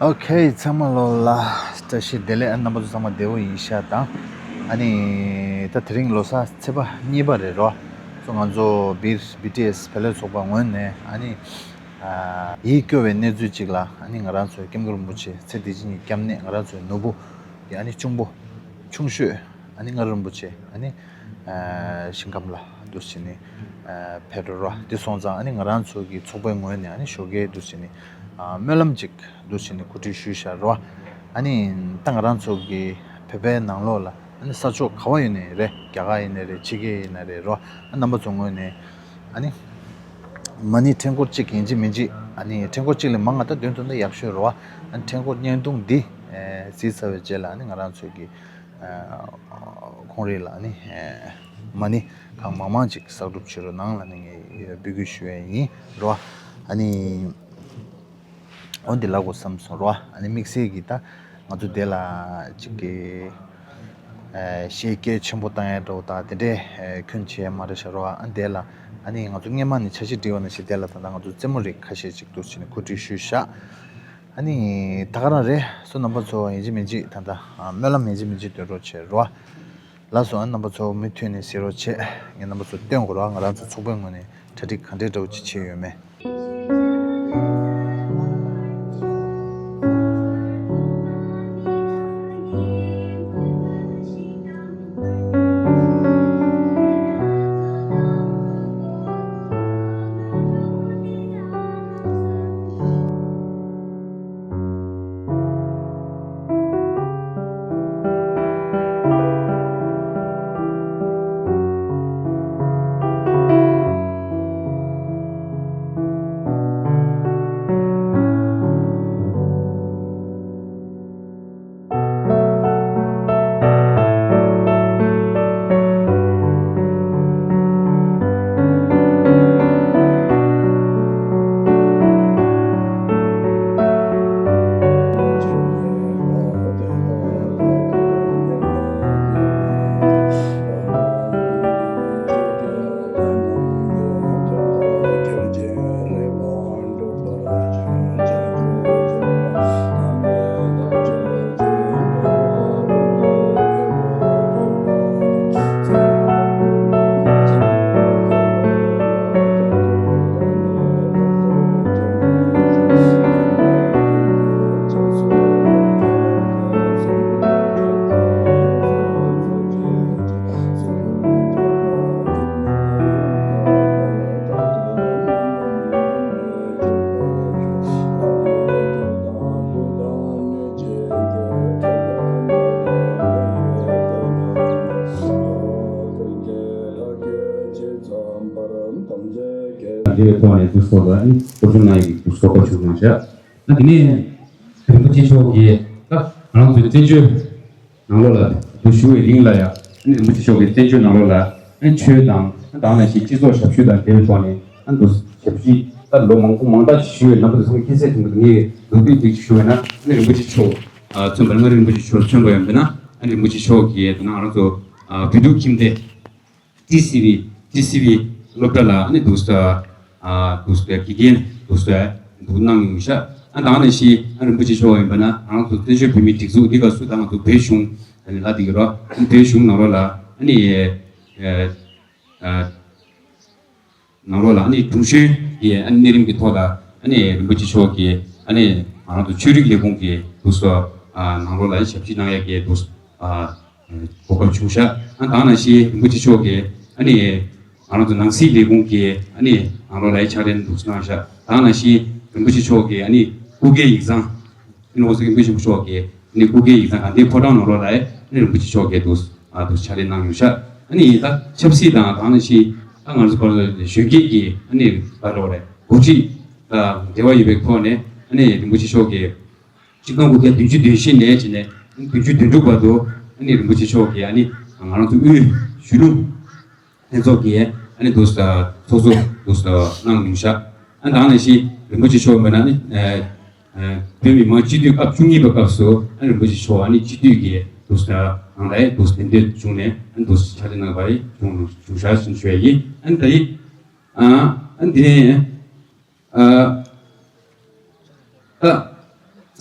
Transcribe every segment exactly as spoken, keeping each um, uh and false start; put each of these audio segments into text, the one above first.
ཨོ་ཁེ། ཚང་མ་ལོ་ལ་བཀྲ་ཤིས་བདེ་ལེགས། ཨ་རྣམ་པ་ཚོ་ཚང་མ་བདེ་པོ་ཡིན་ཤག་དང་། ཨ་ནི་ད་དེ་རིང་ལོ་གསར་ཚེས་པ་གཉིས་པ་རེད་རོ། སོ་ང་ཚོ་བི་བི་ཊི་ཨེས་བལ་ཡུལ་ཚོགས་པ་ངོས་ནས། ཨ་ནི་ཡིད་སྐྱོ་བའི་གནས་ཚུལ་ཅིག་ལ། ཨ་ནི་ང་རང་ཚོའི་སྐྱབས་མགོན་རིན་པོ་ཆེ་ཚེ་འདི་ཕྱི་གཉིས་སྐྱབས་གནས། ང་རང་ཚོའི་ནོར་བུ་གི་ཨ་ནི་གཅུང་པོ་ཆུང་ཤོས། ཨ་ནི་མངའ་རིན་པོ་ཆེ། ཨ་ནི་ཞིང་ཁམས་ལ་འདུག་བྱས་ནས་ཕེབས་འགྲོ་ར། དེ་སོང་ཙང་ཨ་ནི་ང་རང་ཚོ་གི་ཚོགས་པའི་ངོས་ནས་ཨ་ནི་ཞོགས་ཀས་འདུག་བྱས་ནས་སྨོན་ལམ་ཅིག་འདུག་བྱས་ནས་གོ་སྒྲིག་ཞུས་བཞག་རོ། ཨ་ནི་ད་ང་རང་ཚོ་གི་བོད་པའི་ནང་ལོགས་ལ། ཨ་ནི་ས་ཕྱོགས་ག་བ་ཡིན་ནའི་རེད། རྒྱ་གར་ཡིན་ནའི་རེད། ཕྱི་རྒྱལ་ཡིན་ནའི་རེད་རོ། ཨ་རྣམ་པ་ཚོ་ངོས་ནས་ཨ་ནི་མ་ཎི་ཕྲེང་སྐོར་གཅིག་ཡིན་གཅིག་མིན་གཅིག་ཨ་ནི་ཕྲེང་སྐོར་གཅིག་ལས་མང་བ་ད་འདོན་ཐུབ་ན་ཡག་ཤོས་རེད་བ། ཨ་ནི་ཕྲེང་སྐོར་བརྙན་ཐུང་འདི་གཟིགས་ཚར་བའི་རྗེས་ལ། ཨ་ནི་ང་རང་ཚོའི་གི་ཁོང་རེ་ལ་ཨ་ནི་མ་ཎི་གང་མང་མང་ཅིག་གསོག་སྒྲུབ་བྱེད་རོགས་གནང་ལབ་ནས་ངས་འབོད་སྐུལ་ཞུ་ཡས་ཡིན་རེད་བ། ཨ་ནི་འོ་འདི་ལབ་དགོས་བསམ་སོང་རེད་བ། ཨ་ནི་དམིགས་བསལ་གྱི་ད་ང་ཚོ་དེ་ལ་ཅིག་གི་ཨ་བཤད་སྐད་ཆེན་པོ་བཏང་ཡ་འདྲ་བོ་དང་དེ་འདྲས་ཨ་ཁྱོན་ཆེ་མ་རེད་ཤག་རོ། ཨ་དེ་ལ་ཨ་ནི་ང་ཚོ་སྔོན་མ་ནས་འཆར་གཞི་བསྒྲིགས་པ་ནང་བཞིན་དེ་ལ་ད་ལྟ་ང་ཚོ་རྩེད་མོ་རིགས་ཁ་ཤས་ཅིག་འདུག་བྱས་ནས་གོ་སྒྲིག་ཞུས་ཤག་ཨ་ནི་ད་ག་རང་རེད། སོ་རྣམ་པ་ཚོ་ཡིན་གཅིག་མིན་གཅིག་ད་ལྟ་ཨ་སྨོན་ལམ་ཡིན་གཅིག་མིན་གཅིག་འདོན་རོགས་བྱེད་རོ། ལགས་སོ། ཨ་རྣམ་པ་ཚོ་མུ་མཐུད་ནས་གཟིགས་རོགས་བྱེད། ངས་རྣམ་པ་ཚོ་སྟོན་དགོས་རོགས། ང་རང་ཚོ་ཚོགས་པའི་ངོས་ནས་གྲ་སྒྲིག་ག་འདྲས་འདྲ་བོ་ཅིག་བྱས་ཡོད་མེད། འདི་བའི་ཐོག་ནས་དུས་ཚོད་ལ་ནི་སློབ་སྦྱོང་གནང་ཡག་གི་དུས་ཚོད་ཁ་ཕྱོགས་གནང་བཞག་ཨ་དེ་ནས་རིན་པོ་ཆེ་མཆོག་གིས་ད་ང་རང་ཚོའི་བཙན་བྱོལ་ནང་ལོགས་ལ་དུ་བཞུགས་པའི་རིང་ལ་ཡང་ཨ་ནི་རིན་པོ་ཆེ་མཆོག་གིས་བཙན་བྱོལ་ནང་ལོགས་ལ་ཨ་ནི་ཆོས་དང་ཨ་དེ་ནང་བཞིན་སྤྱི་ཚོགས་ཞབས་ཞུ་དང་འབྲེལ་བའི་ཐོག་ནས་ཨ་འདུ་ཞབས་ཕྱི་ད་ལོ་མང་པོ་མང་དྲགས་ཞུས་པའི་རྣམ་པ་དེ་ཚོ་ཁྱད་བསད་ཐུབ་པ་དང་། ངས་མདོར་བསྡུས་ཅིག་ཞུ་བ་ཡིན་ན། ཨ་ནི་རིན་པོ་ཆེ་མཆོག་ཨ་མཚོན་པ་ལ་ང་རིན་པོ་ཆེ་མཆོག་མཚོན་པ་ཡིན་པ་ན། ཨ་ནི་རིན་པོ་ཆེ་མཆོག་གིས་ད་ནང་ང་རང་ཚོ་ཨ་བོད་ཕྲུག་ཁྱིམ་སྡེ་ཊི་སི་ཝི་ཊི་སི་ཝི་སློབ་གྲྭ་ལ་ཨ་ནི་འདུག་ས་ཨ་འདུག་ས་དགེ་རྒན་འདུག་ས་འདུག་གནང་ཡོང་ཤག་ཨ་ད་ནང་བཞིན་ཨ་རིན་པོ་ཆེ་མཆོག་ཡིན་པ་ན་ང་རང་ཚོ་བཙན་བྱོལ་བོད་མིའི་སྒྲིག་འཛུགས་འདི་སྐབས་སུ་ད་ང་ཚོ་བོད་གཞུང་ད་ནི་ལ་འདི་གི་རོ། ཨ་ནི་བོད་གཞུང་ནང་ལོགས་ལ་ཨ་ནི་ཨ་ཨ་ནང་ལོགས་ལ་ཨ་ནི་དྲུང་གཞོན་གྱི་ཨ་ནི་གནས་རིམ་གྱི་ཐོག་ལ་ཨ་ནི་རིན་པོ་ཆེ་མཆོག་གིས་ཨ་ནི་ང་རང་ཚོ་ཆོས་རིག་ལས་ཁུངས་ཀྱི་འདུག་སེ་ཨ་ནང་ལོགས་ལ་ཞབས་ཕྱི་གནང་ཡག་གི་འདུག་ཨ་གོ་སྐབས་བྱུང་ཤག་ཨ་ད་ནང་བཞིན་རིན་པོ་ཆེ་མཆོག་གིས་ཨ་ནི་ང་རང་ཚོ་ནང་སྲིད་ལས་ཁུངས་ཀྱི་ཨ་ནི་ནང་ལོགས་ལ་ཕྱག་ལས་འདུག་སེ་གནང་ཤག་ད་ནང་བཞིན་རིན་པོ་ཆེ་མཆོག་གིས་ཨ་ནི་སྐུ་སྒེར་ཡིག་ཚང་ཨ་ནི་ཨོ་སི་རིན་པོ་ཆེ་མཆོག་གིས་ཨ་ནི་སྐུ་སྒེར་ཡིག་ཚང་དགའ་ལྡན་ཕོ་བྲང་ནང་ལོགས་ལ་ཨ་ནི་རིན་པོ་ཆེ་མཆོག་གིས་འདུག་ཨ་འདུག་ཕྱག་ལས་གནང་ཡོད་ཤག་ཨ་ནི་ད་ཆབ་སྲིད་དང་ད་ནང་བཞིན་ད་ང་ཚོ་གཞོན་སྐྱེས་ཀྱི་ཨ་ནི་ད་ལོ་རེ་འགོ་ཁྲིད་དང་འབྲེལ་བ་ཡོད་པའི་ཐོག་ནས་ཨ་ནི་རིན་པོ་ཆེ་མཆོག་གིས་ཆིག་སྟོང་དགུ་བརྒྱ་བདུན་ཅུ་དོན་བཞི་ནས་བྱས་ནས་བདུན་ཅུ་དོན་དྲུག་བར་དུ་ཨ་ནི་རིན་པོ་ཆེ་མཆོག་གིས་ཨ་ནི་ང་རང་ཚོ་དབུས་གཞོན་ནུ་ལྷན་ཚོགས་ཀྱི་ཨ་ནི་འདུག་སེ་ཚོགས་གཙོ་འདུག་སེ་གནང་ཡོང་ཤག་ཨ་ནི་ད་ནང་བཞིན་རིན་པོ་ཆེ་མཆོག་མེད་ན་ནི་ཨ་ཨ་བོད་མི་མང་སྤྱི་འཐུས་སྐབས་བཅུ་གཉིས་པའི་སྐབས་སུ་ཨ་ནི་རིན་པོ་ཆེ་མཆོག་ཨ་ནི་སྤྱི་འཐུས་ཀྱི་འདུག་སེ་ནང་ལ་འདུག་སེ་གདན་འདྲེན་བྱུང་ནས་ཨ་ནི་འདུག་སེ་ཕྱག་ལས་གནང་བ་བྱུང་བྱུང་ཤག་ཞུ་ཡ་ཡིན། ཨ་ནི་ད་ཡིན་ཨ་ཨ་ནི་དེ་ནས། ཨ། ད།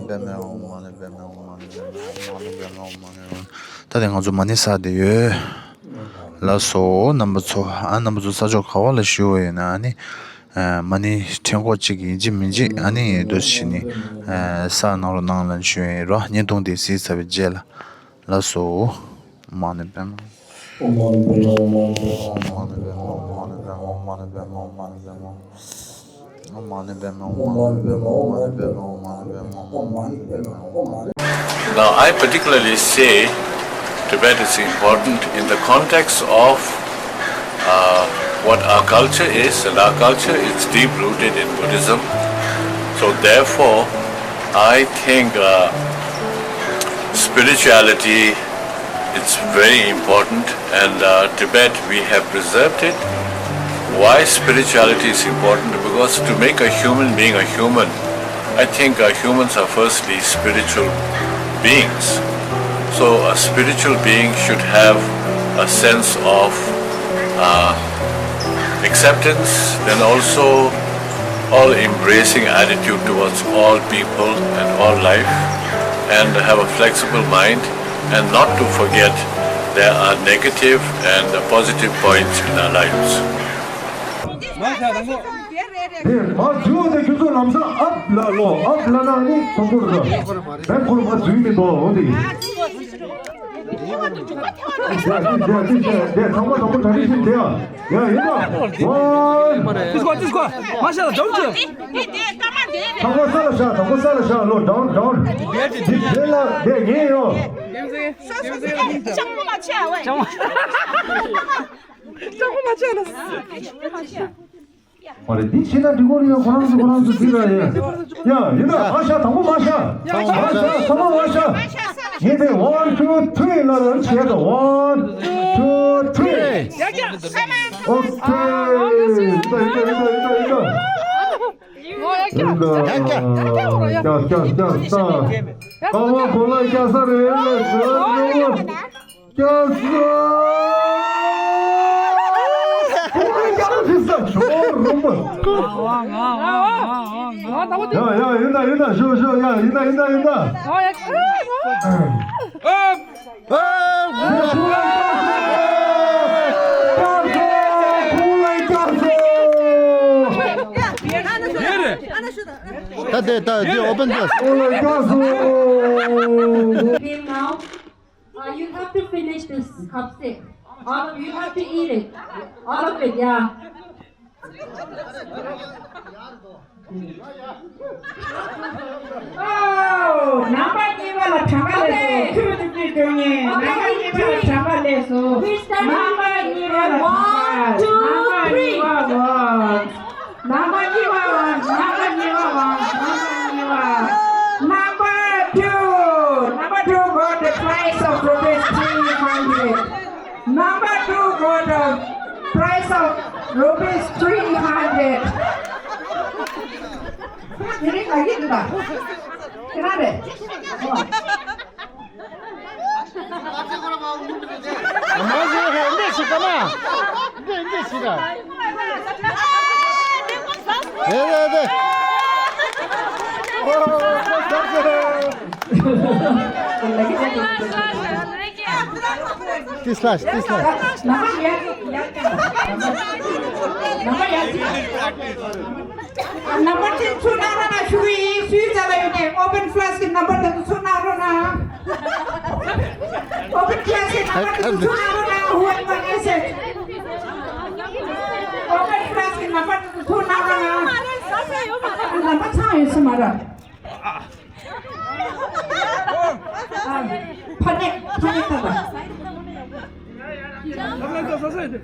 ནི་པདྨེ་ཧཱུྃ། མ་ཎི་པདྨེ་ཧཱུྃ། མ་ཎི་པདྨེ་ཧཱུྃ། མ་ཎི་པདྨེ་ཧཱུྃ། མ་ཎི་པདྨེ་ཧཱུྃ། མ་ཎི་པདྨེ་ཧཱུྃ། མ་ཎི་པདྨེ་ཧཱུྃ། མ་ཎི་པདྨེ་ཧཱུྃ། ད་དེ་ང་ཚོ་མ་ཎི་ས་དེ་ཡོད། ལགས་སོ། རྣམ་པ་ཚོ། ཨ། རྣམ་པ་ཚོ་ས་ཕྱོགས་ག་བ་ལ་བཞུགས་པ་ཡིན་ན། ཨ་ནི། ཨ། མ་ཎི་ཕྲེང་སྐོར་གཅིག་ཡིན་གཅིག་མིན་གཅིག་ཨ་ནི་འདུག་སེ་བྱས་ནས། ཨ། བསགས་གནང་རོགས་གནང་ལབ་ཞུ་ཡིན་རོ། བརྙན་ཐུང་དེ་གཟིགས་ཚར་བའི་རྗེས་ལ། ལགས་སོ། མ་ཎི་པདྨེ། Now, I particularly say Tibet is important in the context of uh, what our culture is, and our culture is deep rooted in Buddhism. So, therefore, I think uh, spirituality It's very important, and uh, Tibet, we have preserved it. Why spirituality is important? Because to make a human being a human, I think uh, humans are firstly spiritual beings. So a spiritual being should have a sense of uh, acceptance, then also all embracing attitude towards all people and all life, and have a flexible mind, and not to forget there are negative and positive points in our lives. དེ་མ་བྱུང་བ་དེ་ཁྱོད་ཚོ་ལམ་སང་ཨབ་ལ་ལོ་ཨབ་ལ་ན་ནི་ཚོགས་པོ་རེད། བེད་ཁོ་རང་མ་འཛུལ་མི་འདུག་འོ་དེ། དེ་དེ་དེ་དེ་དེ་ཚང་མ་དང་པོ་གྲ་སྒྲིག་བྱེད་དེ་ཡ། ཡ་ཡིན་ད། ཝན། ཏིས་ཀོ་ཏིས་ཀོ། མ་ཤ་ལ་འཇོམས་བྱེད། དང་པོ་ས་ལ་བཞག་དང་པོ་ས་ལ་བཞག་ལོ། ཌའོན་ཌའོན། འདི་དེ་ལ་དེ་ངེས་ཡོད། ལྕང་མ་ཆེ་བས། ལྕང་མ་ལྕང་མ་ཆེ་ལ། མ་རེད། འདི་ཕྱི་ན་འགྲིག་གོ་རེད། ཡ་ཁོ་རང་ཚོ་ཁོ་རང་ཚོ་འདི་ལ་ཡ། ཡ་ཡིན་ན་མ་ཤ་དང་པོ་མ་ཤ། མ་ཤ་ཚང་མ་མ་ཤ། ངས་དེ་ཝན་ཊུ་ཐི་རི་ལ་རང་བྱས་དང་། ཝན་ཊུ་ཐི་རི། ཨོ་ཁེ། ཡིན་ད་ཡིན་ད་ཡིན་ད་ཡིན་ད་ཡིན་ད། ཡིན་ད། ཡ་ཡ་ཡ་ཡ། ཀྱ་ཀྱ་ཀྱ་ཀྱ། ཀ་བ་གོ་ལ་ཀྱ་ས་རེད་ལ་ཟེར་ནོ། ཀྱ་ས། ཀུ་རེ་ཀྱ་ས་ཞོ་རུམ་པ། ཡ་ཡ་ཡིན་ད་ཡིན་ད་ཞོ་ཞོ། ཡ་ཡིན་ད་ཡིན་ད་ཡིན་ད། ཨ། ཨ། ཀྱ་ས། ཀྱ་ས། ཀུ་རེ་ཀྱ་ས། ད་དེ་ད་དེ་ཨོ་པན་ཀྱ་ས། ཀུ་རེ་ཀྱ་ས། Now, uh, you have to finish this cupcake. All of you have to eat it. All of it, yeah. Oh, རྣམ་པ་གཉིས་པ་ལ་གྲངས་ཀ་སླེབས་སོང་། ཁྱོད་ཀྱི་ཁྱོད་ཀྱི་ནི་རྣམ་པ་གཉིས་པ་ལ་གྲངས་ཀ་སླེབས་སོང་། རྣམ་པ་གཉིས་པ་ལ་གྲངས་ཀ། རྣམ་པ་གཉིས་པ་ལ། རྣམ་པ་གཉིས་པ་ལ། རྣམ་པ་གཉིས་པ་ལ། རྣམ་པ་གཉིས་པ། Number two, number two got the prize of rupees three hundred. Number two got a prize of rupees three hundred. དེ་རིང་ང་གིས་འདུག་ད། ཁྱེད་རང་རེད། ཨོ། མ་ཟེར་ཧེ་འདི་ཞིག་ག་མ། འདི་འདི་ཞིག་ག་རེད་རེད་རེད། ཨོ། ཏིས་ལ་ཏིས་ལ། Number ten ཚུར་གནང་རོགས་གནང་ཞུ་གི་ཡིན། སུའི་རྩ་ལ་ཡོད་ནས་Open Flask གི་number དེ་ཚོ་ཚུར་གནང་རོགས་གནང་། Open Flask གི་number དེ་ཚོ་ཚུར་གནང་རོགས་གནང་། Whoever is it? Open Flask གི་number དེ་ཚོ་ཚུར་གནང་རོགས་གནང་། number ཚང་ཡོད་ས་མ་རེད། ཕ་ནས་ཕ་ནས་ད་ད།